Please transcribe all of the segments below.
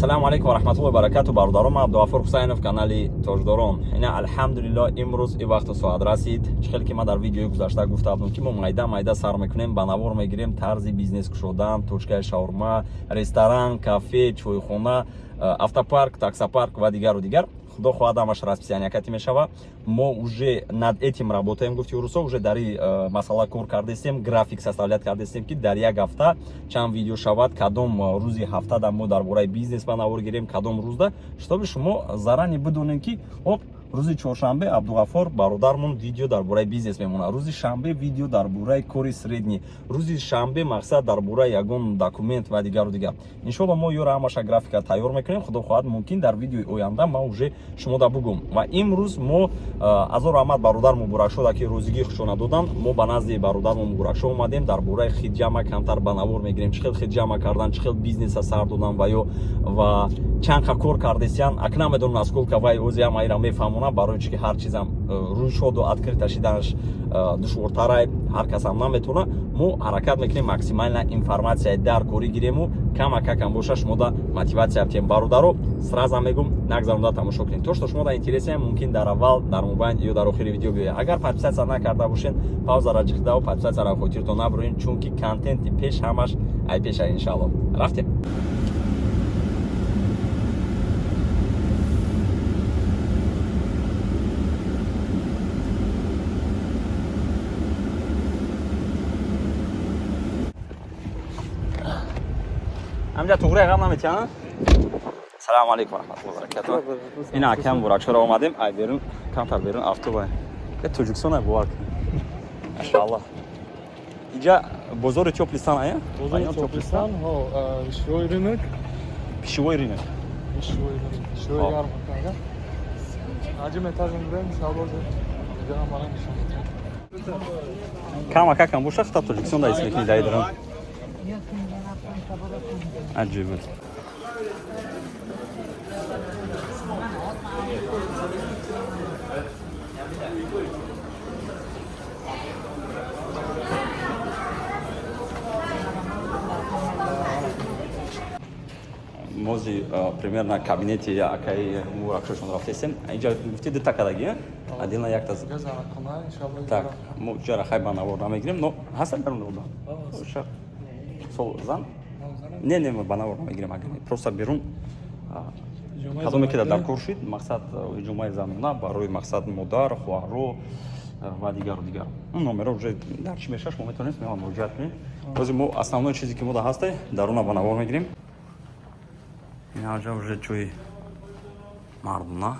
Ассалому алайкум ва раҳматуллоҳи ва баракату, бародарон. Ман Абдуғафур Ҳусайнов, канали Тоҷдорон. Ина, алҳамдулиллоҳ, имрӯз и вақту соат расид. Чӣ хел ки ман дар видеои гузашта гуфта будам, ки мо майда майда сар мекунем, ба навор мегирем тарзи бизнес кушодан, точкаи шаурма, ресторан, кафе, чойхона, автопарк, таксопарк ва дигару дигар. Худо хоҳад, ҳамаш расписание кати мешава. Мо уже над этим работаем, гуфти урусо, уже дар и масъала кор кардастем, график составлять кардастем, ки дар як ҳафта чанд видео шавад, кадом рӯзи ҳафтада мо дар бораи бизнес ба навор гирем, кадом рӯзда, чтобы шумо заранее бидонем, ки оп, рӯзи чоршанбе Абдуғаффор бародармон видео дар бораи бизнес мемонад, рӯзи шанбе видео дар бораи кори средний, рӯзи шанбе, мақсад, дар бораи ягон документ ва дигару дигар. Иншолло, мо ёра ҳамаша графика тайёр мекунем. Худо хоҳад, мумкин, дар видеои оянда ман уже шумода бугум. Ва имрӯз мо, азор раҳмат бародар Муборакшода, ки розигии хушона доданд, мо ба назди бародармо Муборакшо омадем. Дар бораи хиҷама камтар ба навор мегирем, чӣ хел хиҷама кардан, чӣ хел бизнеса сар додан ва ё ва чанд қа кор кардесиян. Ак намедонам, насколько вай ози ҳама ира мефаҳмонам, барои чи ки ҳар чизам рӯшоду открыто шиданаш душвортарай, ҳар касам наметавона. Мо ҳаракат мекунем, максимально информатсияи дар корӣ гирему, камакакам боша, шумода мотиватсия бтем. Бародаро, сразу мегум, нагзаронда тамошо кунед, то что шумода интересия, мумкин, дар аввал, дар мобайн ё дар охири видео биёяд. Агар подписаться накарда бошен, паузара ҷихдаву подписаться-ра хотиртон набурен, чунки контенти пеш ҳамаш ай пеша. Иншалло, рафтем. Ҳамҷа туғри ғам наметиҳанд. Салому алайкум раҳматуллоҳи баракату. Ина, акам Муборакшоро омадем. Ай берун, камтар берун автоба е Тоҷикистон, ай бовар кун, машааллоҳ. Инҷа бозори Тёплый Стан, ая? Бозори Тёплый Стан, ҳо, пищевой рынок. Пищевой рынок. Пищевой рынок, пищевой ярмарка. Ага. Аҷи метажем бирем, иншалло, дига мара нишон медиҳам. Камакакам боша, хата Тоҷикистон да ис мекунӣ даидарам. Аҷиб. Мози примерно кабинети акаи Муборакшошон рафтесем. Инҷа гуфти, дута кадаги, отдельно якта. Дига занакхона, иншалло. Так, мо ҷара хай ба навор намегирем, но ҳастан дар он сол зан. Не, ба навор намегирем, агар просто берун кадоме ки дар кор шид, мақсад, ҷумъаи занона барои, мақсад, модар, хоҳаро ва дигару дигар. Номеро уже дар чӣ мешаш, мо метавонем смело муроҷиат кунем. Бози мо основной чизе ки мода ҳасте, дар она ба навор мегирем. Инаҷа уже ҷои мардона,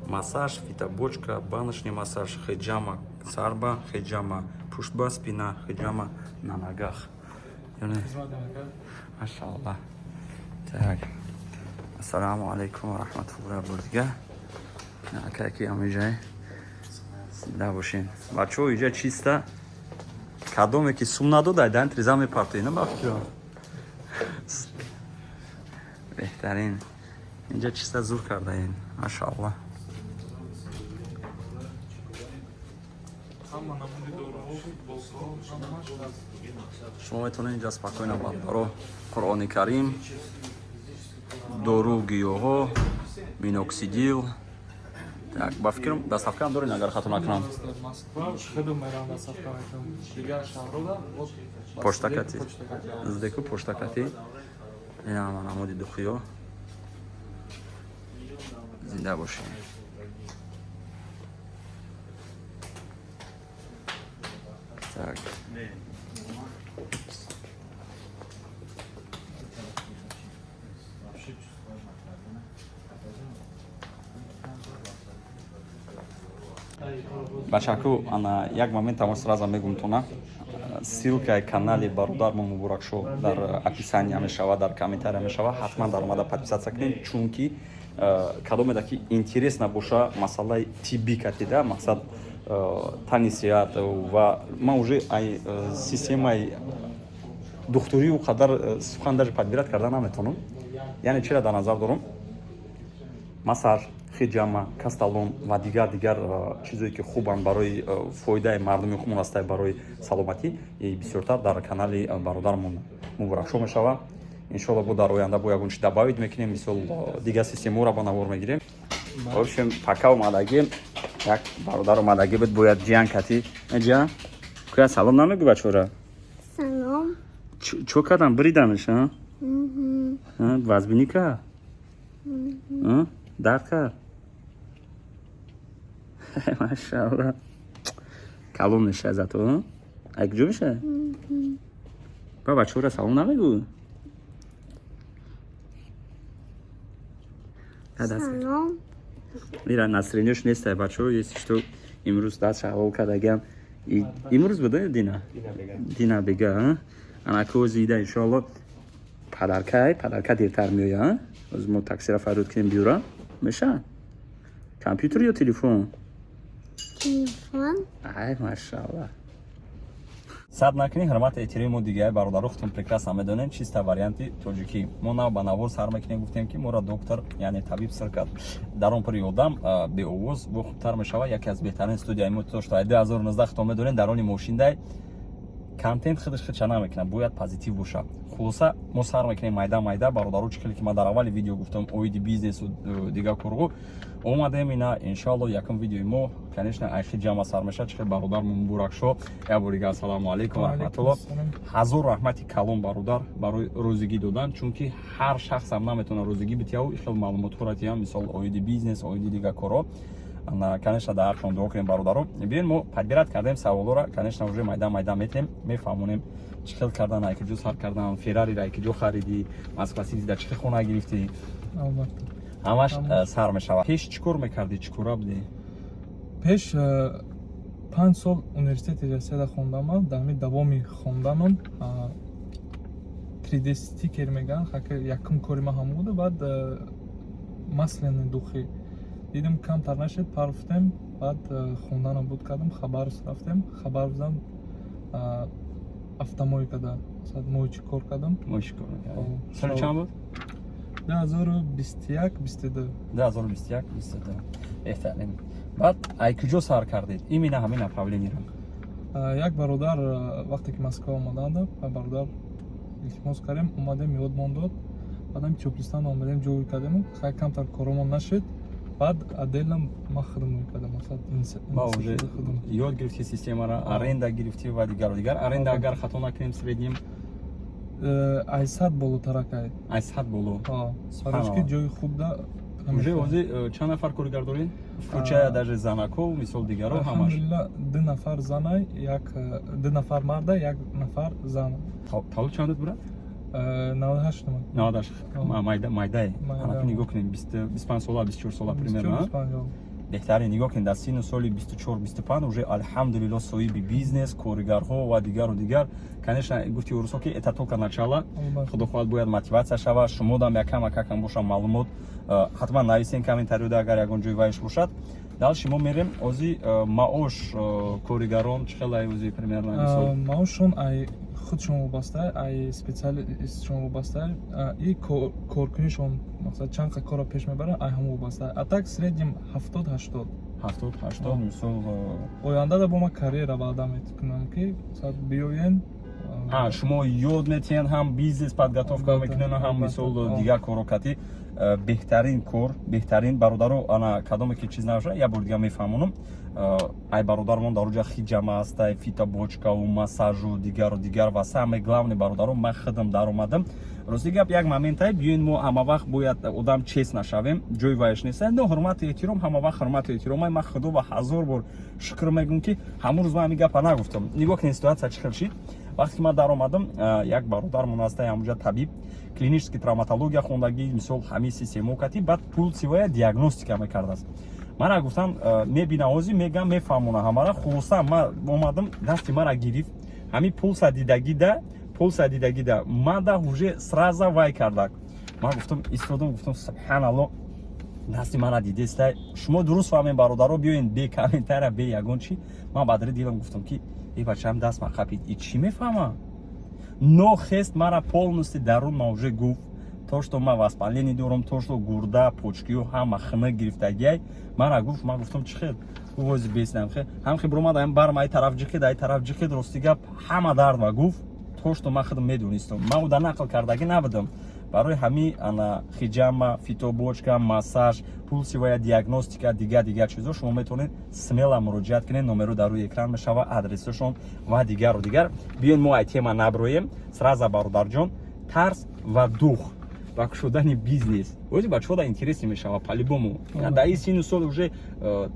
массаж, фитобочка, баночный массаж, хиджама сарба, хиджама пуштба, спина, хиджама на ногах. Машаллах. Так. Ассаламу алайкум ва раҳматуллоҳи ва баракатуҳ. Акаки амиҷай. Зинда бошин. Бачаҳо, иҷа чиста. Кадоме ки сум надод, айдан триза мепартои, на ба фикрам. Беҳтарин. Инҷа чиста, зур кардаин. Машаллах. Ҳама намуди доруҳо, футболкаҳо, ҳамаш ҳаст. Шумо метавонед инҷа спокойно, бародаро, Қуръони Карим, дору, гиёҳо, миноксидил. Так, ба фикрам, доставкаам доред, агар хато накунам. Дар Москва хеле мерам, доставка мекунам. Дигар шаҳрҳода Поштакати. Почтакати. Здеку поштакати. Ина ҳама намуди духиё. Зинда бошед. Так. Бачаку, ана як момент тамос сразу мегум тона. Ссылкаи канали бародармо Муборакшо дар описания мешава, дар комментария мешава. Ҳатман дар омада подписаться кунед, чунки кадомеда ки интерес набоша масъалаи тиббӣ катида, мақсад, тани сиҳат, ва ман уже ай системаи духтурию қадар сухан даже подбирать карда наметавонам. Яъне чиро дар назар дорам? Массаж, Хиҷама, касталон ва дигар чизое, ки хубанд барои фоидаи мардуми худмон ҳастай, барои саломатӣ, бисёртар дар канали бародармон Муборакшо мешавад. Иншоалло, бо дар оянда бо ягон чи добавить мекунем, мисол, дигар системаро ба навор мегирем. В общем, пока омадагӣ, як бародар омадагӣ буд, бояд ҷиян кати. Ҷиян, куя, салом намегӯ бачора? Салом. Чо кардам, биридамеш? Вазбинӣ кард, дард кард. Машаалло, калон меша зато. Ай куҷо меша? Ба бачора салом намегӯ? Салом. Ира настроение ш нестай, бачо. Если что, имрӯз даст ҳалол кардагиам. Имрӯз буда, дина дина бега анакози ида. Иншоалло, подарка й подарка дертар меоя. Оз мо таксира фарёд кунем, биёра. Меша компютер ё телефон? Телефон. Ай, машаалло. Сад накунӣ, ҳурмати эҳтироми мо дигаи бародаро, худтон прекрасно медонем, чиста варианти тоҷикӣ. Мо нав ба навор сар мекунем, гуфтем, ки моро доктор, яъне табиб, сир кард. Дар он пури одам беовоз бо хубтар мешавад. Яке аз беҳтарин студияи мо, то что 2019, худтон медонем, дар они мошиндай контент худаш худша намекунад, бояд позитив бошад. Хулоса, мо сар мекунем майда майда, бародаро. Чӣ хеле ки ман дар аввали видео гуфтам, оиди бизнесу дигар корҳо омадем. Ина, иншоалло, якум видеои мо, конечно, айхи ҷама сар мешавад. Чӣ хел бародар Муборакшо, як бори дигар ассалому алайкум ва раҳматулло. Ҳазор раҳмати калон, бародар, барои рӯзигӣ додан, чунки ҳар шахсам наметавонад рӯзигӣ битияву хел маълумотҳоро тиям, мисол, оиди бизнес, оиди дигар корҳо. Конечно, дар ҳақшон дуо кунем, бародаро. Биён, мо подбирать кардем саволҳоро, конечно, уже майда майда метем, мефаҳмонем, чӣ хел кардан, ай куҷо сар кардан, Феррари ай куҷо харидӣ, Москва Сити дар чӣ хел хона гирифтӣ. Албатта. Ҳамаш сар мешавад. Пеш чӣ кор мекардӣ, чӣ кора будӣ? Пеш 5 сол университети Россияда хондамам. Дар ҳамин давоми хонданам 3D стикер мегӯянд, хака якум кори ман ҳамон буда. Баъд масляный духи дидем, камтар нашед, парфтем. Баъд хонданам буд кардам, Хабаровск рафтем. Хабаровсдам автомойка да мойчи кор кардам. Мойчи кор мекардӣ. Соли чанд буд? 2021, 22. 2021, 22, беҳтарин. Баъд ай куҷо сар кардед именно ҳамин направление ро? Як бародар, вақте ки Москва омаданд, бародар илтимос кардем, омадем, ёдмон дод. Баъдам Чоплистан омадем, ҷой кардему, хай камтар коромон нашид. Баъд отдельно ман худам кардам. Ба уже ёд гирифти системаро, аренда гирифтӣ ва дигару дигар. Аренда, агар хато накунем, среднем? Ай 100 болотаракай. Ай 100 боло. Барои ки ҷои хуб да. Уже ҳозир чанд нафар коргар доред, включая даже занаков, мисол, дигаро ҳамаш? Алҳамдулилла, ду нафар занай, як ду нафар марда, як нафар зан. Тавлуд чанд буд, брат? 98 нумад. 98, майда майдае. Анаки нигоҳ кунед, 25 сола, 24 сола примерно. Беҳтарин. Нигоҳ кунед, дар синну соли 24, 25 уже, алҳамдулилло, соҳиби бизнес, коригарҳо ва дигару дигар. Конечно, гуфти урусҳо, ки это только начало. Худо хоҳад, бояд мотиватсия шавад. Шумо дам якам акакам боша маълумот, ҳатман нависен комментариёда, агар ягон ҷои вайш бошад. Дальше мо мерем. Ози маош коригарон чӣ хел ози примерно, мисол? Маошшон ай худшон вобаста, ай специалист шон вобаста и коркунишон, масалан, чанд қа корро пеш мебаранд, ай ҳамон вобаста. А так, среднем 70, 80. 70, 80, мисол. Оянда бо ма карьера ваъда мекунам, ки масалан, биёен. Шумо ёд метиҳен, ҳам бизнес подготовка мекунен, ҳам, мисол, дигар корро кати. Беҳтарин кор, беҳтарин, бародаро. Ана, кадоме ки чиз набошад, як бор дигар мефаҳмонам. Ай бародармон дар уҷа хиҷама ҳастай, фитобочка ву массажу дигару дигар. Ва самое главное, бародаро, ман худам даромадам. Рости гап, як момент ае, биёен, мо ҳама вақт бояд одам чест нашавем, ҷои вайш нест, но ҳурмату эҳтиром, ҳама вақт ҳурмату эҳтиром. Ман худо ба ҳазор бор шукр мегӯм, ки ҳамон рӯз ман ҳамин гапа нагуфтам. Нигоҳ кунед, ситуация чӣ хел шид. Вақте ки ман даромадам, як бародармон ҳастай ҳамуҷа, табиб, клинический травматология хондагӣ, мисол, ҳамин система кати, баъд пульсовая диагностика мекардааст. Мара гуфтам, мебина, ҳозир мегам, мефаҳмона ҳамара. Хулоса, ман омадам, дасти мара гирифт, ҳамин пулса дидагида, пулса дидагида мада уже сразу вай кардак. Ман гуфтам, истодам, гуфтам: «Субҳаналло, дасти мара дидеста». Шумо дуруст фаҳмем, бародаро, биёен, бе комментария, бе ягон чи. Ман бадри дилам гуфтам, ки э, бачаам даст ман қапид, и чӣ мефаҳмам? Нохест мара полностью дарун ма уже гуфт. То что ман воспаление дорам, то что гурда, почкиё ҳама хина гирифтагиай. Мара гуфт, ман гуфтам: «Чӣ хел?» Гуфт: «Ози беснам хе ҳам хе буромад, ам барм ай тараф ҷихид, ай тараф ҷихид». Рости гап, ҳама дард ма гуфт, то что ман худам медонистам, ман уда нақл кардагӣ набудам. Барои ҳами ана хиҷама, фитобочка, массаж, пульсовая диагностика, дигар дигар чизо шумо метавонед смело муроҷиат кунед. Номеро дар рӯи экран мешава, адресашон ва дигару дигар. Биён, мо ай тема наброем сразу. Бародарҷон, тарс ва дух ба кушодани бизнес ози бачаҳо интересный мешава по-любому. Дар ин сину сол уже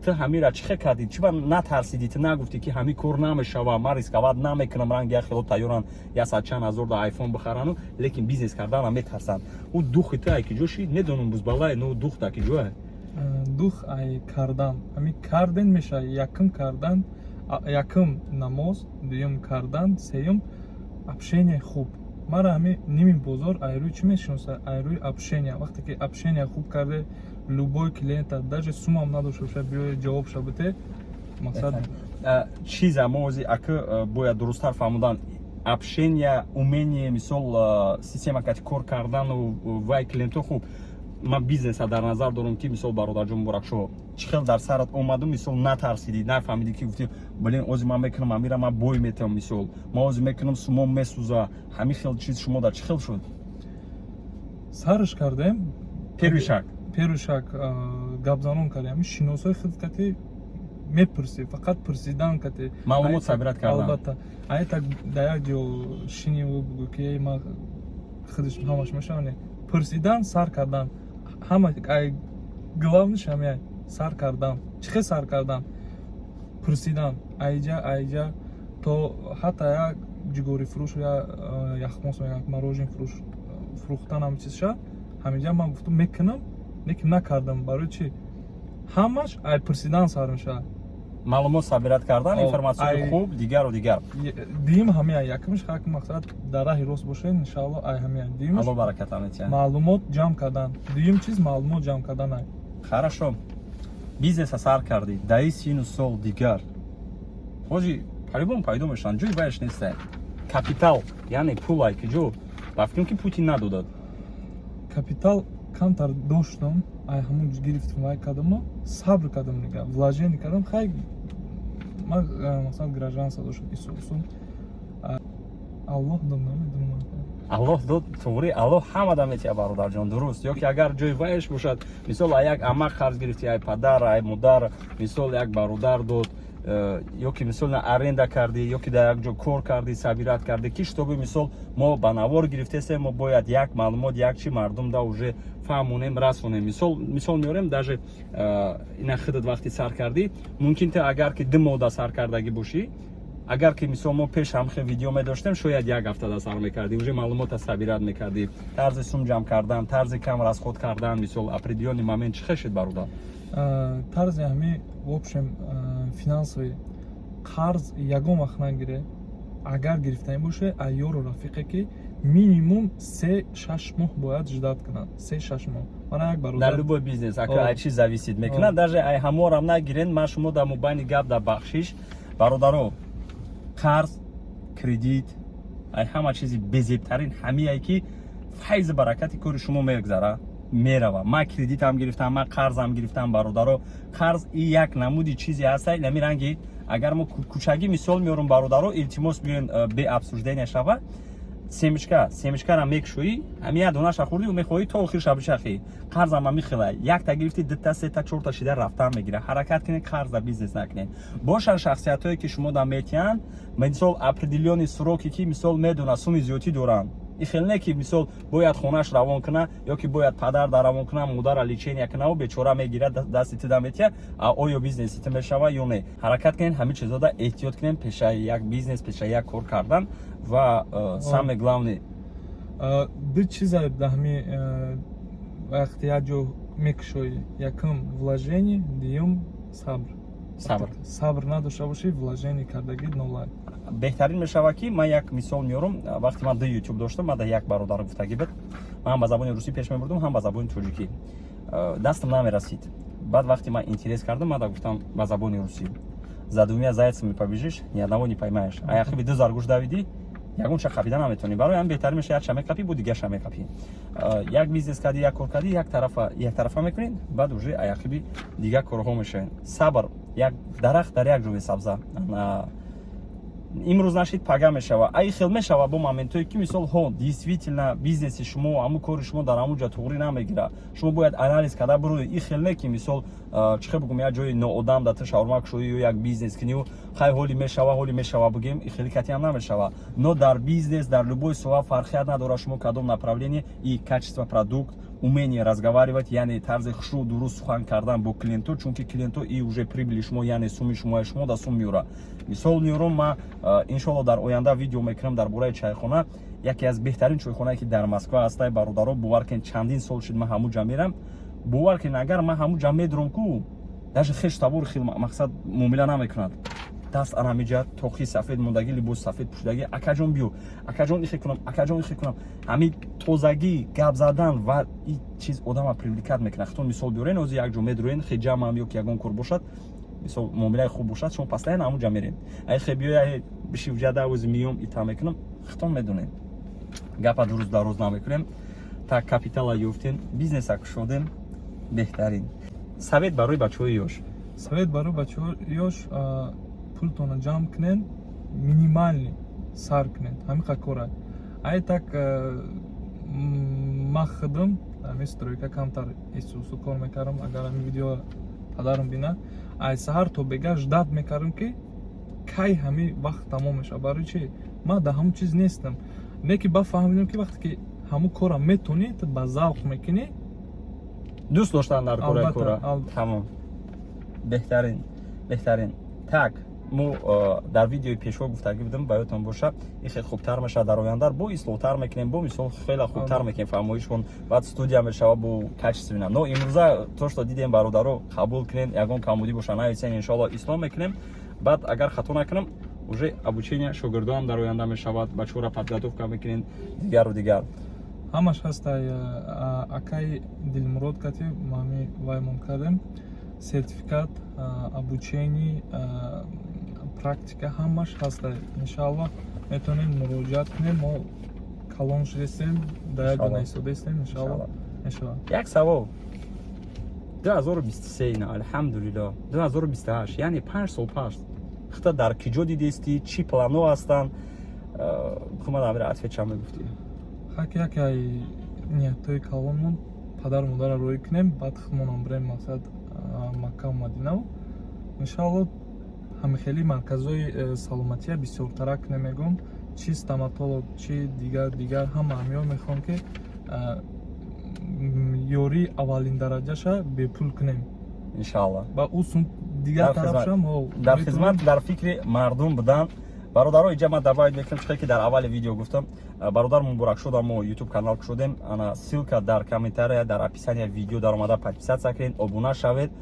ту ҳамира чӣ хел кардӣ? Чӣ ба натарсидӣ? Ту нагуфтӣ, ки ҳамин кор намешава, ман рисковать намекунам? Ранги як хело тайёран яксад чанд ҳазор да айфон бихарану, лекин бизнес кардана метарсанд. Ӯ духи ту ай ки ҷо шид, медонам, бузбалай, но дух да ки ҷоа? Дух ай кардан, ҳамин карден меша. Якум кардан, якум намоз, дуюм кардан, сеюм общение хуб. Мара ҳами ними бозор ай рӯи чӣ мешиноса? Ай рӯи общение. Вақте ки общение хуб карде, любой клиента, даже сумам надошта боша, биёе, ҷавоб шабите, мақсад. Чиза мо ози ака бояд дурусттар фаҳмудан: общение, умение, мисол, система кати кор кардану вай клиентҳо. Хуб, ман бизнеса дар назар дорам, ки мисол, бародарҷон Муборакшо, чӣ хел дар сарат омаду, мисол, натарсидӣ, нафаҳмидӣ, ки гуфти: «Блин, ози ман мекунам амира, ман бой метавам, мисол, ман ози мекунам, сумом месӯза»? Ҳамин хел чиз шумо дар чӣ хел шуд? Сарш кардем. Первый шаг. Первый шаг гапзанон кардем, ҳамин шиносои худ кати мепурсӣ, фақат пурсидан кати. Маълумот собирать кардан. Албатта, ай так дар як ҷо шиниву бугӯ, ки эй, ман худаш ҳамаш мешава, не. Пурсидан, сар кардан, ҳама ай главныйш ҳамин сар кардан. Чӣ хел сар кардан? Пурсидан айҷа, айҷа, то ҳатта як ҷигори фурӯш, я яхмос мегӯянд, мороженое фурӯш фурӯхтан, ҳам чизша. Ҳаминҷа ман гуфтам, мекунам, лекин накардам. Барои чӣ? Ҳамаш ай пурсидан сар мешавад. Маълумот собирать кардан, информатсияи хуб, дигару дигар. Дуюм ҳамин, якумш ҳак мақсад дар раҳи рост бошед, иншаалло, ай ҳамин. Дуюмш Алло баракатам метиҳад. Маълумот ҷамъ кардан. Дуюм чиз маълумот ҷамъ кардан ай. Хорошо, бизнеса сар кардӣ даи сину сол, дигар ҳози по-любому пайдо мешаванд, ҷои ваяш неста. Капитал, яъне пул ай ки ҷо? Ба фикрам, ки Путин надодад. Капитал камтар доштам, ай ҳамун гирифтам, вай кардаму сабр кардам, дига вложение кардам. Хай, ман масалан гражданство доштам, исусум Аллоҳ дод, намедонам. Аллоҳ дод, туғри, Аллоҳ ҳамада метиҳад, бародарҷон, дуруст. Ё ки агар ҷои ваяш бошад, мисол, ай як амак қарз гирифтӣ, ай падар, ай модар, мисол, як бародар дод, ё ки мисол на аренда кардӣ, ё ки дар як ҷо кор кардӣ, собирать кардӣ, ки чтобы мисол мо ба навор гирифтесем, мо бояд як маълумот, як чи мардум да уже фаҳмонем, расонем. Мисол меорем, даже ина худат вақти сар кардӣ, мумкин те агар ки 2 моҳ да сар кардагӣ бошӣ, агар ки мисол мо пеш ҳамхе видео медоштем, шояд як ҳафта да сар мекардӣ, уже маълумота собирать мекардӣ, тарзи сум ҷамъ кардан, тарзи кам расход кардан. Мисол, определённый момент чӣ хел шид, бародар? Тарзи ҳами, в общем, финансовый қарз ягон вақт нагире. Агар гирифтанӣ боше, ай ёру рафиқе, ки минимум 3-6 моҳ бояд ждать кунад, 3-6 моҳ. Мана як Дар бародар. любой бизнес ака О. ай чиз зависит мекунад, даже ай ҳаморам нагирен. Ман шумо дар мобайни гап дар бахшиш, бародаро, қарз, кредит ай ҳама чизи безебтарин ҳамие, ки файзи баракати кори шумо мегзара, мерава. Ман кредитам гирифтам, ман қарзам гирифтам, бародаро. Қарз и як намуди чизе ҳаста, нами ранги агар мо кӯчагӣ мисол меорум, бародаро, илтимос, биёен, бе обсуждения шава. Семечка, семечкара мекушоӣ, ҳами як донаша хӯрдӣ, мехоҳӣ то охир шабишахӣ. Қарзам ҳами хела: якта гирифтӣ, дута, сета, чорта шида рафтан мегира. Ҳаракат кунед, қарз бизнес накунед. Бошанд шахсиятҳое, ки шумо да метиҳанд, мисол, определённый сроки, ки мисол медона, суми зиёдтӣ доранд. И хел не, ки мисол бояд хонаш равон куна, ё ки бояд падар да равон куна, модара лечения кунаву бечора мегирад, дасти ту да метиҳад. А оё бизнеси ту мешава ё не? Ҳаракат кунед, ҳамин чизода эҳтиёт кунед пешаи як бизнес, пешаи як кор кардан. Ва самое главное Ду чиза дар ҳами вақти як ҷо мекушоӣ: якум вложение, дуюм сабр. Сабр. Сабр надошта бошӣ, вложение кардагӣ нолай. Беҳтарин мешавад, ки ман як мисол меорам. Вақте ман ду ютуб доштам, ман да як бародар гуфтагӣ буд, ман ҳам ба забони русӣ пеш мебурдум, ҳам ба забони тоҷикӣ. Дастам намерасид. Баъд вақте ман интерес кардам, ман да гуфтам ба забони русӣ: «За двумя зайцами побежишь, ни одного не поймаешь». А яхиби ду заргӯш давидӣ. Ягонча қапида наметавонӣ. Барои ҳам беҳтар меша, якча меқапӣ, бо дигаша меқапӣ. Як бизнес кардӣ, як кор кардӣ, як тарафа як тарафа мекунед, баъд уже аяқиби дигар корҳо мешавед. Сабр. Як дарахт дар як ҷо месабза. Имрӯз нашид, пага мешава. Ай хел мешава бо моментое, ки мисол, ҳо, действительно бизнеси шумо, ҳамун кори шумо дар ҳамун ҷо туғрӣ намегира. Шумо бояд анализ карда бироед. И хел не, ки мисол, чӣ хел бигӯм, як ҷои ноодам да ту шаурма кушоӣ ё як бизнес кунию хай, ҳоли мешава, ҳоли мешава бигем, и хели кати ҳам намешава. Но дар бизнес, дар любой соҳа, фарқият надорад шумо кадом направление, и качество продукт, умение разговаривать, яъне тарзи хушрӯ, дуруст сухан кардан бо клиентҳо, чунки клиентҳо и уже прибыли шумо, яъне суми шумои шумо да сум меёра. Мисол меёрам, ма, иншоалло, дар оянда видео мекунам дар бораи чайхона, яке аз беҳтарин чойхонае, ки дар Москва ҳастай. Бародаро, бовар кунед, чандин сол шуд, ман ҳамун ҷа мерам. Бовар кунед, агар ман ҳамун ҷа медурам ку, даже хеш табори хел мақсад муомила намекунад. Даст анамиҷа, тоқи сафед мондагӣ, либоси сафед пӯшидагӣ: «Акаҷон, биё, акаҷон, ихе кунам, акаҷон, ихе кунам». Ҳамин тозагӣ, гап задан ва и чиз одама привлекать мекунад. Хитон мисол биёрен, ҳозир як ҷо медуроен, хиҷамам ё ки ягон кор бошад, мисол, муомилаи хуб бошад, шумо постоянно ҳамун ҷа мерен. Ай хе биёя, биши уҷада, ози миём, ита мекунам. Хитон медонем, гапа дуруст дароз намекунем. Так, капитала ёфтем, бизнеса кушодем, беҳтарин. Совет барои бачаҳои ёш? Совет барои бачаҳои ёш: пултонро ҷамъ кунен, минимальный сар кунен, ҳамин кора. Ай так ма худам ҳамин стройка камтар эсусу кор мекардам. Агар ҳамин видео падарам бина, ай саҳар то бега ждать мекардам, ки кай ҳамин вақт тамом мешавад. Барои чи? Ман дар ҳамун чиз нестам. Не ки бафаҳмидам, ки вақте ки ҳамун корро метонӣ, ту ба завқ мекунӣ. Дӯст доштан дар кораи. Албатта, кора. Тамом, беҳтарин, беҳтарин. Так, мо дар видеои пешво гуфтагӣ будем, ба ёдтон боша, ин хеле хубтар мешавад дар оянда, бо ислоҳтар мекунем, бо мисол хеле хубтар мекунем фармоишмон, баъд студия мешава бо качественно. Но имрӯза то, что дидем, бародаро, қабул кунем. Ягон камбудӣ боша, нависен, иншоалло, ислоҳ мекунем. Баъд, агар хато накунам, уже обучение шогирдоам дар оянда мешавад, бачаҳоро подготовка мекунем, дигару дигар. Ҳамаш ҳастай. Акай Дилмурод кати ма ҳами ваймон кардем, сертификат, обучение, практика, ҳамаш ҳастай. Иншааллоҳ, метавонем муроҷиат кунем. Мо калон шудестем, дар як ҷо Иншаллоҳ. наистодастем, иншааллоҳ, мешавад. Як савол: 2023 на, алҳамдулилло, 2028, яъне 5 сол пас хита дар киҷо дидестӣ, чӣ плано ҳастанд? Кумад, амира, ответ ча мегуфтӣ? Ҳак, яке ай ниятҳои калонмон падару модарро рӯй кунем, баъд худмонам бирем, мақсад, Маккаву Мадинаву, иншаалло. Ҳамихели марказҳои саломатия бисёртара кунем, мегӯм, чи стоматолог, чи дигар дигар, ҳама ҳамиҳо. Мехоҳам, ки ёрии аввалин дараҷаша бепул кунем. Иншаалло. Ба ӯ сум дигар Дар хизмат. тарафшам Дар хизмат, дар фикри мардум будан. Бародаро, иҷа ман добавить мекунам, чихе ки дар аввали видео гуфтам, бародар муборак шуда, мо YouTube канал кушодем. Ана ссылка дар комментария, дар описания видео даромада, подписаться кунед, обуна шавед.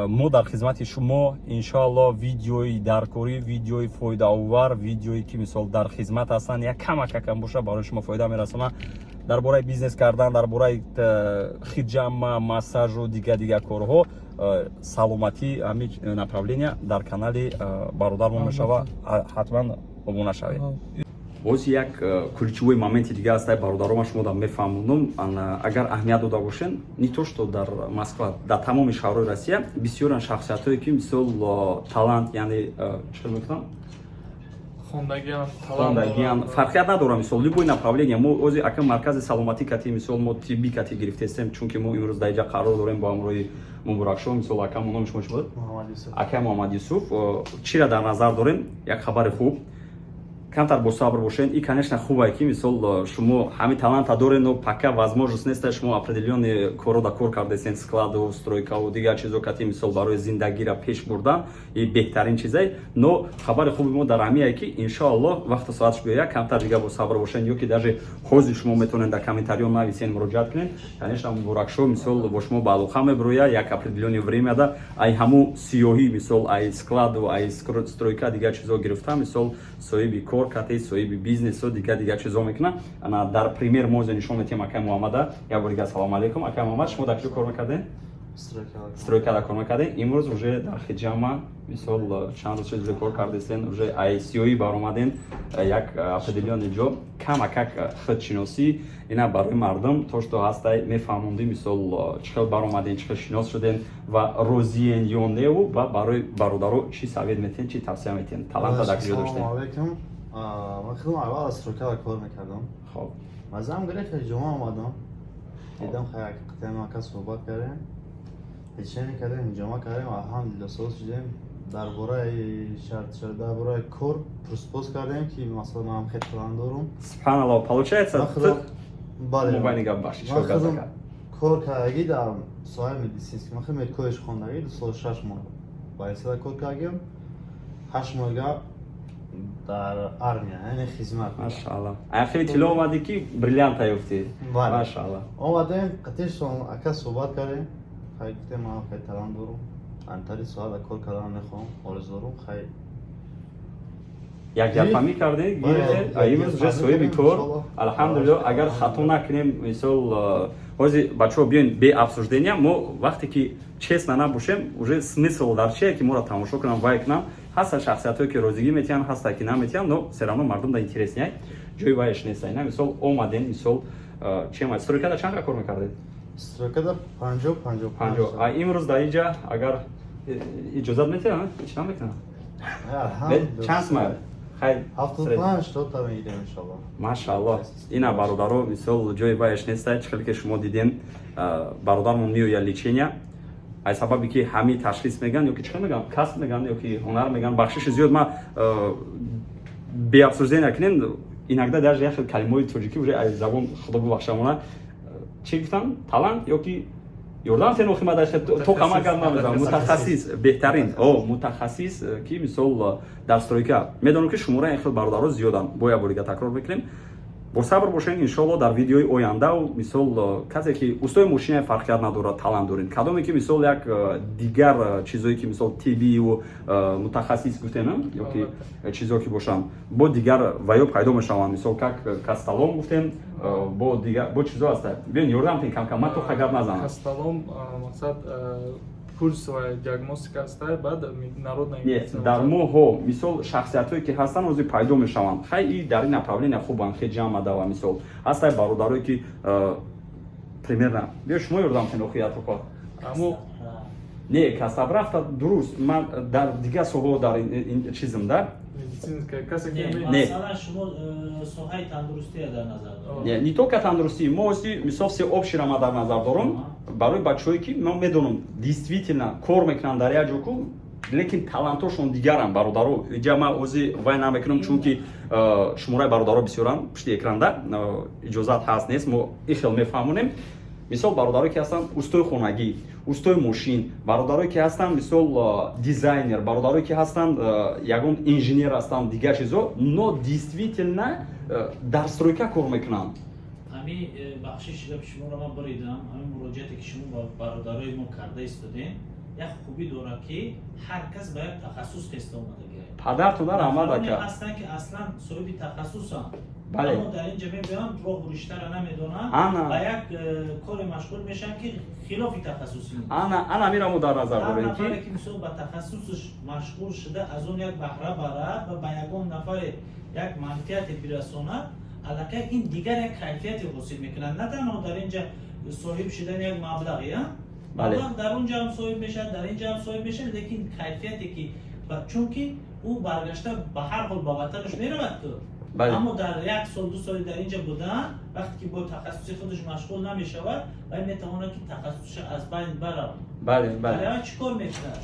Мо дар хизмати шумо, иншоалло. Видеои даркорӣ, видеои фоидаовар, видеое ки мисол дар хизмат ҳастанд, як камакакам боша, барои шумо фоида мерасонад, дар бораи бизнес кардан, дар бораи хиҷама, массажу дигар дигар корҳо, саломатӣ, ҳамин направления дар канали бародармон мешава. Ҳатман обуна шавед. Боз як ключевой моменти дига аст, бародаро, ман шумо да мефаҳмондум. Агар аҳамият дода бошен, не то что дар Москва, дар тамоми шаҳрҳои Россия бисёран шахсиятҳое, ки мисол талант, яъне чӣ хел мегуфтам, хондагиам фарқият надорам, мисол, любой направление. Мо ози ака маркази саломатӣ кати, мисол, мо тиббӣ кати гирифтестем, чунки мо имрӯз дар иҷа қарор дорем бо ҳамроҳи Муборакшо. Мисол, акамо, номи шумо чӣ буд? Акай Муҳаммад Юсуф. Чира дар назар дорем? Як хабари хуб: камтар босабр бошед. И, конечно, хубае, ки мисол шумо ҳамин таланта доред, но пока возможность неста. Шумо определённый корро да кор кардесен, складу, стройкаву дигар чизо кати, мисол, барои зиндагиро пеш бурдан и беҳтарин чизае. Но хабари хуби мо дар ҳамие, ки иншоаллоҳ, вақту соатш биёяд, камтар дига босабр бошед, ё ки даже ҳозир шумо метавонед дар комментариё нависен, муроҷиат кунед. Конечно, Муборакшо, мисол, бо шумо ба алоқа мебирояд. Як определённый времяда ай ҳамун сиёҳӣ, мисол, ай складу, ай стройка, дигар чизо гирифта, мисол, соҳиби кор кати, соҳиби бизнесу дигар дигар чизо мекунад. Ана дар пример мо нишон метиҳем акай Муҳаммада. Як бор дигар салому алейкум, акай Муҳаммад. Шумо дар куҷо кор мекардед? Стройка. Стройкада кор мекардем. Имрӯз уже дар хиҷама, мисол, чанд рӯз шуд уже кор кардестен, уже айсиёӣ баромаден, як определённый ҷо камакак худшиносӣ ина барои мардум то что ҳастай мефаҳмондем, мисол, чӣ хел баромаден, чӣ хел шинос шуден ва розиен ё неву ва барои бародаро чӣ совет метиҳен, чӣ тавсия метиҳен, таланта дар куҷо доштем? Ассалому алайкум. Ман худам аввал аз стройкада кор мекардам. Мазам гирифт, ҳиҷома омадам. Дидам, хай, як қитъаи ака суҳбат кардем. Лечение кардем, ҳиҷома кардем, алҳамдулилла, соз шудем. Дар бораи шарт, дар бораи кор пурсупос кардем, ки масалан ман хеле талант дорам. Субҳаналлоҳ, получается. Ман худам, бале. Мобайни гап, бахшиш. Ман худам кор кардагӣ дар соҳаи медицинский. Ман хеле медколледж хондагӣ, 2 сол 6 моҳ больницада кор кардагиам. 8 моҳга дар армия, яъне хизмат. Машаалло, ая хеле тилло омадӣ, ки бриллианта ёфтӣ. Бале. Машаалло. Омадем, қатишон ака суҳбат кардем. Хай, гуфтем, ман хеле талант дорам. Антари соҳада кор кардан мехоҳам, орзу дорам. Хай, як гапфаҳмӣ кардем, гирифтем, а имрӯз уже соҳиби кор, алҳамдулилло. Агар хато накунем, мисол, ҳози, бачаҳо, биён, бе обсуждения. Мо вақте ки честно набошем, уже смысл дар чие, ки моро тамошо кунам, вай кунам? Ҳастанд шахсиятҳое, ки розигӣ метиҳанд, ҳастанд, ки наметиҳанд, но все равно мардум да интересней ҷои вайш нест. Ина, мисол, омадем, мисол, чема, стройкада чанд кор мекардед? Стройкада 50, 55. 50. А имрӯз дар инҷа, агар иҷозат метиҳанд, чӣ намекунам, чанд сумай, хай? 75 то мегирем, иншалло. Машаалло. Ина, бародаро, мисол, ҷои вайш неста. Чӣ хеле ки шумо дидем, бародармон меояд лечения, аз сабабе ки ҳамин ташхис меган ё ки чӣ хел меган, касб меган ё ки ҳунар меган. Бахшиши зиёд, ма бе обсуждения кунем, иногда даже як хел калимаҳои тоҷикӣ уже аз забон, худо бубахшамона. Чӣ гуфтам, талант ё ки ёрдам тенохимада то кама гап намезанам. Мутахассис беҳтарин, о, мутахассис, ки, мисол, дар стройка медонам, ки шумораи ин хел бародаро зиёданд. Бо як бор дига такрор мекунем, бо сабр бошед, иншоалло, дар видеои ояндау, мисол, касе ки устои мошина, фарқият надорад, талант доред, кадоме ки, мисол, як дигар чизое ки, мисол, тиббиву мутахассис гуфтем ё ки чизо ки бошанд, бо дигар ваё пайдо мешаванд, мисол, как костолом гуфтем, бо дигар бо чизо ҳаста. Биён, ёрдам кунед кам-кам, ман то гап назанам. Костолом, мақсад, пульсовая диагностика аста, баъд народная. Не, дар моҳо, мисол, шахсиятҳое ки ҳастанд, ҳозир пайдо мешаванд. Хай, и дар ин направления хубанд, хел ҷамъ дава. Мисол, ҳастай бародарое ки примерно, биё, шумо ёрдам кунед, охиятоко. Амо. Не, касаб рафта дуруст, ман дар дигар соҳаҳо, дар чизм да. Медицинская касе ки Не. Масалан, шумо соҳаи тандурустия дар назар доред? Не, не только тандурустӣ. Мо оси, мисол, все общий ма дар назар дорам, барои бачаҳое ки ман медонам, действительно кор мекунанд дар як ҷо ку, лекин талантошон дигарам. Бародаро, иҷа ман ози вай намекунам, чунки шумораи бародаро бисёранд пушти экранда, иҷозат ҳаст, нест, мо и хел мефаҳмонем. Мисол, бародарое ки ҳастанд устои хонагӣ, устои мошин, бародарое ки ҳастанд, мисол, дизайнер, бародарое ки ҳастанд, ягон инженер ҳастанд, дигар чизо, но действительно дар стройка кор мекунанд. Ҳамин, бахшиш, гапи шуморо ман буридам. Ҳамин муроҷиате, ки шумо ба бародарои мо карда истодем, як хубӣ дорад, ки ҳар кас ба як тахассус теста омадагиа. Падартона раҳмат, ака. Ҳастанд, ки аслан соҳиби тахассусанд, Бале. аммо дар ин ҷа мебиёнд, роҳу риштаро намедонанд, Ана. ба як коре машғул мешаванд, ки хилофи тахассусӣ нест. Ана, ана мира мо дар назар Ҳар дорем, нафаре ки ки, мисол, ба тахассусаш машғул шуда, аз он як баҳра барад ва ба ягон нафаре як манфиате бирасонад, аллакай ин дигар як кайфияте ҳосил мекунад. На танҳо дар ин ҷа соҳиб шудани як маблағ, я Бале. маблағ дар он ҷа ҳам соҳиб мешавад, дар ин ҷа ҳам соҳиб мешавад, лекин кайфияте ки чунки ӯ баргашта ба ҳар ҳол ба ватанаш меравад ку. Бале. Аммо дар як сол, 2 соли дар ин ҷа будан, вақте ки бо тахассуси худаш машғул намешавад, вай метавонад, ки тахассусша аз байн баравад. бале бале Барои чӣ кор мекунад?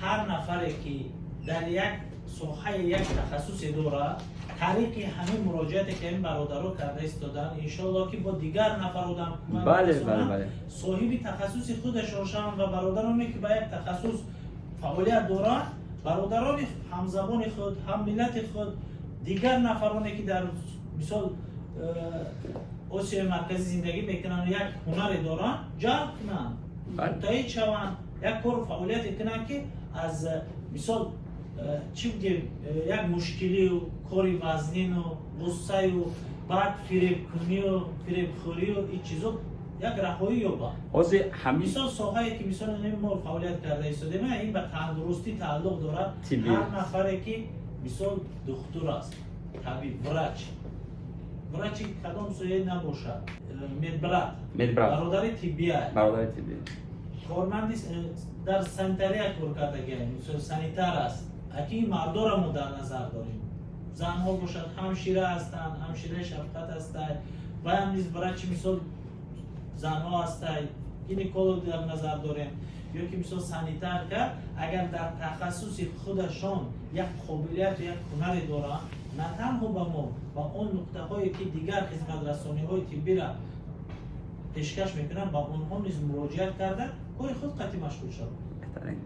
Ҳар нафаре, ки дар як соҳаи як тахассусе дорад, тариқи ҳамин муроҷиате, ки ҳамин бародаро карда истоданд, иншоалло, ки бо дигар нафар одам кӯмак мерасонанд, бале, бале. соҳиби тахассуси худашон шаванд ва бародароне, ки ба як тахассус фаъолият доранд, бародарони ҳамзабони худ, ҳаммиллати худ, дигар нафароне, ки дар, мисол, Осиёи Марказӣ зиндагӣ мекунанд, як ҳунаре доранд, ҷалб кунанд, муттаҳид шаванд, як кору фаъолияте кунанд, ки аз, мисол, чӣ бигем, як мушкилию кори вазнину ғуссаю, баъд фиребкунию фиребхӯрию ин чизо. Як раҳоӣ ёбанд. Ҳозир ҳамин Мисол, соҳае ки, мисол, мо фаъолият карда истодем, ин ба тандурустӣ тааллуқ дорад. Тиббӣ. Ҳар нафаре ки, мисол, духтур аст, табиб, врач, врачи кадом соҳае набошад, медбрат, Медбрат. бародари тиббия, Бародари тиббӣ. Корманди дар санитария кор кардагия, мисол, санитар аст. Аки ин мардора мо дар назар дорем, занҳо бошад, ҳамшира ҳастанд, ҳамшираи шафқат ҳастанд, ваям низ врачи, мисол, занҳо ҳастанд, гинеколог дар назар дорем ё ки, мисол, санитарка, агар дар тахассуси худашон як қобилияту як ҳунаре доранд, на танҳо ба мо, ба он нуқтаҳое ки дигар хизматрасониҳои тиббира пешкаш мекунанд, ба онҳо низ муроҷиат карда, кори худ қатъи машғул шаванд. Беҳтарин.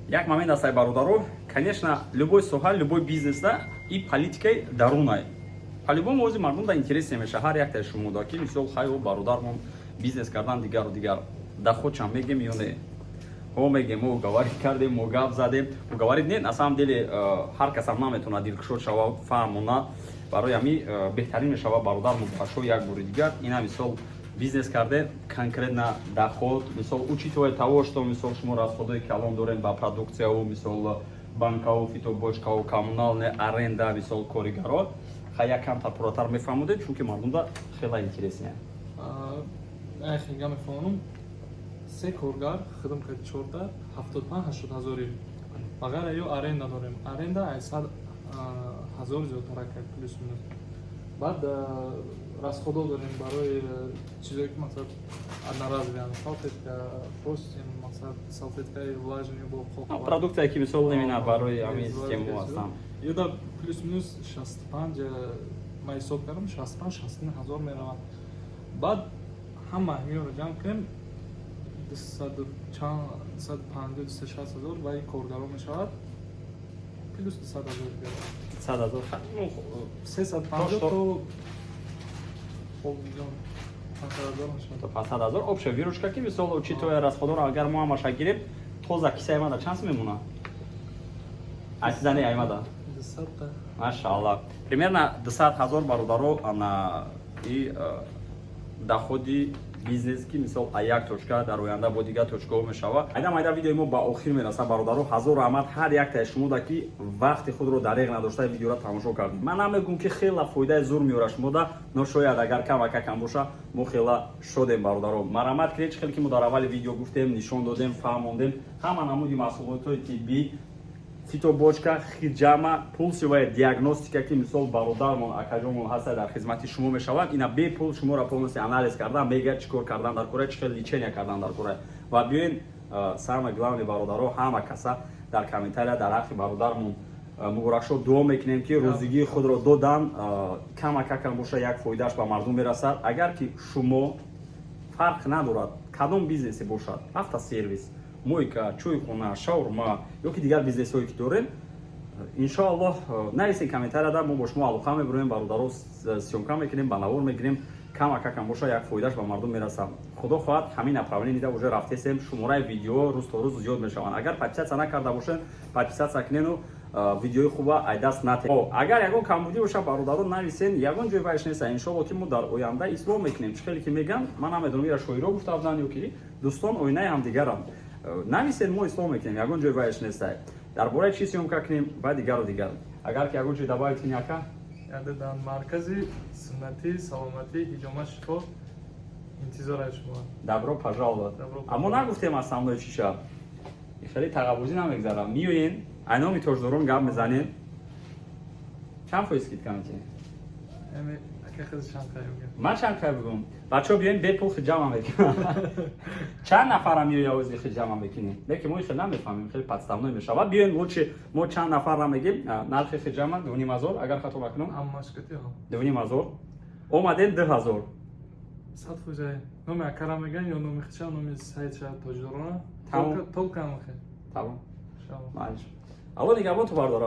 Як момент астай, бародаро. Конечно, любой соҳа, любой бизнесда и политикаи дарунай. По-любому ози мардум да интерес меша, ҳар яктаи шумо да ки, мисол, хайо, бародармон бизнес кардан, дигару дигар, доходчам мегем ё не? Ҳо, мегем, мо уговорить кардем, мо гап задем. Уговорить не, на самом деле ҳар касам наметавонад дилкушод шава, фаҳмона. Барои ҳами беҳтарин мешава, бародар Мубаракшо, як бори дигар ина, мисол, бизнес карде, конкретно доход, мисол, учитывая того, что, мисол, шумо расходои калон дорем ба продукцияу, мисол, банкау, фитобочкау, коммуналне, аренда, мисол, коригаро, ха, як камтар пурратар мефаҳмудед, чунки мардумда хела интересне. Хинга мефаҳмонам: се коргар, хидм кард, чорта, 75-80 ҳазори. Ба ғайр ё аренда дорем, аренда ай 100 ҳазор зиёдтара кард, плюс минус. Баъд расходо дорем барои чизое ки, масалан, одноразовые: салфетка, простынь, масалан, салфеткаи влажный бо қоқ. Продукция ки, мисол, именно барои ҳамин система ҳастанд. Ёда плюс минус 65, ман ҳисоб кардам, 65-69 ҳазор меравад. Баъд ҳама ҳаминро ҷамъ кунем, дусаду чанд, 250, 260 ҳазор ва ин коргаро мешавад, плюс 200 ҳазор дигар. 100 ҳазор. 350 то полмиллион, 500 ҳазор мешавад. То 500 ҳазор общая выручка ки, мисол, учитывая расходоро, агар мо ҳамаша гирем, тоза кисаи мада чанд сум мемонад? Азизани аймада. 200-та. Машааллах, примерно 200 ҳазор, бародаро, ана и доходи бизнес ки, мисол, а як точка дар оянда бо дигар точкаҳо мешава. Майда майда видеои мо ба охир мерасад, бародаро. Ҳазор раҳмат ҳар яктаи шумода ки вақти худро дареғ надошта видеоро тамошо кардед. Ман намегӯм ки хела фоидаи зур меёра шумода, но шояд агар камака кам боша, мо хела шодем. Бародаро, марҳамат кунед. Чӣ хеле ки мо дар аввали видео гуфтем, нишон додем, фаҳмондем, ҳама намуди маҳсулотҳои тиббӣ, фитобочка, хиҷама, пулсивая диагностика ки, мисол, бародармон, акаҷонмон ҳаста, дар хизмати шумо мешавад. Ина бепул шуморо полностью анализ кардан мегӯяд, чӣ кор кардан дар кора, чӣ хел лечения кардан дар кора. Ва биёен, самое главное, бародаро, ҳама каса дар комментария дар ҳаққи бародармон Муборакшо дуо мекунем, ки рӯзигии худро додан, камакакам боша, як фоидааш ба мардум мерасад. Агар ки шумо, фарқ надорад кадом бизнесе бошад, автосервис, мойка, чойхона, шаурма ё ки дигар бизнесҳое ки дорем, иншоаллоҳ, нависен комментарияда, мо бо шумо алоқа мебурем, бародаро, съёмка мекунем, ба навор мегирем, камакакам боша, як фоидааш ба мардум мерасад. Худо хоҳад, ҳамин направленида уже рафтесем, шумораи видео рӯз то рӯз зиёд мешаванд. Агар подписаться накарда бошед, подписаться кунену видеои хуба айдаст нате. Агар ягон камбудӣ боша, бародаро, нависен, ягон ҷой вайш неста. Иншоалло ки мо дар оянда ислоҳ мекунем. Чӣ хеле ки меган, ман намедонам, ира шоиро гуфта буданд ё ки дӯстон оинаи ҳамдигаранд. Нависен, мо ислоҳ мекунем, ягон ҷой вайш неста, дар бораи чӣ съёмка кунем ва дигару дигар. Агар ки ягон чиз добавить кунӣ, ака. Яъне дар маркази суннатӣ саломатӣ «Ҳиҷома шифо» интизор аз шумо. Добро пожаловать. Добро. Аммо нагуфтем основной чиша, хеле тағаббузӣ намегзарам. Миёен, айноми тоҷдорон гап мезанем, чанд фоиз скидка метиҳем? Эми ака хеле чанд қай бигӯ. Ман чанд қай бигӯм? Бачаҳо, биёем, бепул хиҷама мекунам. Чанд нафара меоя, ози хиҷама мекунем, лекин мо хеле намефаҳмем, хеле подставной мешавад. Биёем, лучше мо чанд нафар намегем. Нархи хиҷама 2,5 ҳазор, агар хато накунам. Ҳамаш кати ҳо. 2,5 ҳазор, омадем, 2 ҳазор. 100%. Номи акара меган ё номи хича, номи сайтша тоҷдорона. Тамом. Толка ҳам хел. Тамом. Иншалло. Малиш, алло нигаҳбон ту, бардора.